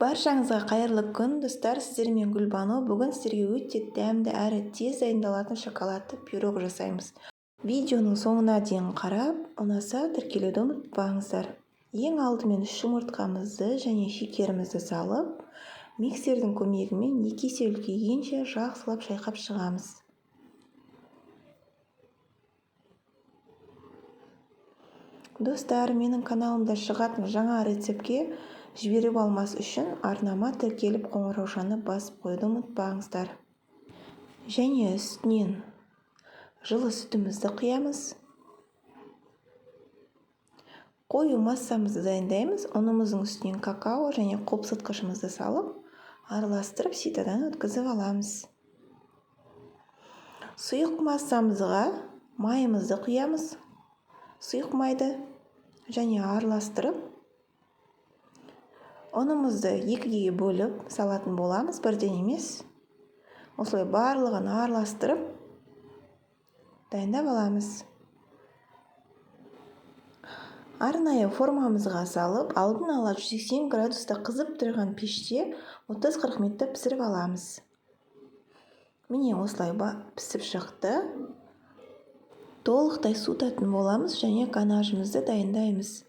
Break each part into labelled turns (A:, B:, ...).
A: Баршаңызға қайырлы күн, достар! Сіздермен Гүлбану. Бүгін сіздерге өте дәмді әрі тез дайындалатын шоколадты пирог жасаймыз. Видеоның соңына дейін қарап, ұнаса тіркелуді ұмытпаңыздар. Ең алдымен 3 жұмыртқамызды және шекерімізді салып, миксердің көмегімен 2 есе үлкейгенше жақсылап шайқап шығамыз. Достар, менің каналымда шығатын жаңа рецептке жіберіп алмас үшін арнама тіркеліп қоңыраушаны басып қоюды ұмытпаңыздар. Және үстінен жылы сүтімізді құямыз. Қою массамызды дайындаймыз. Ұнымыздың үстінен какао және қопсытқышымызды салып, араластырып ситадан өткізіп аламыз. Сұйық массамызға майымызды құямыз. Сұйық майды және араластырып, ұнымызды екіге бөліп салатын боламыз, бірден емес. Осылай барлығын араластырып дайындап аламыз. Арнайы формамызға салып, алдын ала 180 градуста қызып тұрған пеште 30-40 минутта пісіріп аламыз. Міне, осылай пісіп шықты. Толықтай суытатын боламыз және ганажымызды дайындаймыз.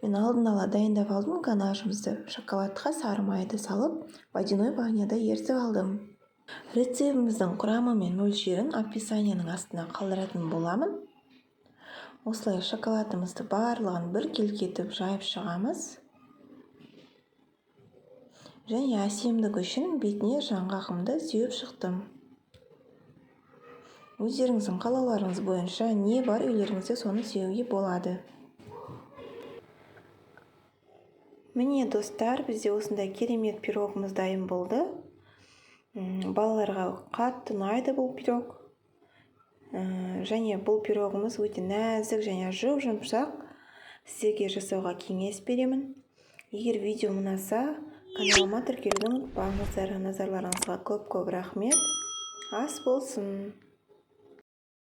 A: Мен алдын ала дайындап алдым ганажымызды. Шоколадқа сары майды салып, водяной баняда ерітіп алдым. Рецептіміздің құрамы мен мөлшерін описанияның астына қалдыратын боламын. Осылай шоколадымызды барлығын біркелкі етіп жайып шығамыз. Және әсемдік үшін бетіне жаңғағымды сеуіп шықтым. Өздеріңіздің қалауларыңыз бойынша не бар үйлеріңізде, соны сеуге болады. Міне, достар, бізде осындай керемет пирогымыз дайын болды. Балаларға қатты ұнайды бұл пирог. Және бұл пирогымыз өте нәзік және жұп-жұмсақ. Сіздерге жасауға кеңес беремін. Егер видео ұнаса, каналыма тіркелуді ұмытпаңыздар. Назарларыңызға көп-көп рахмет. Ас болсын.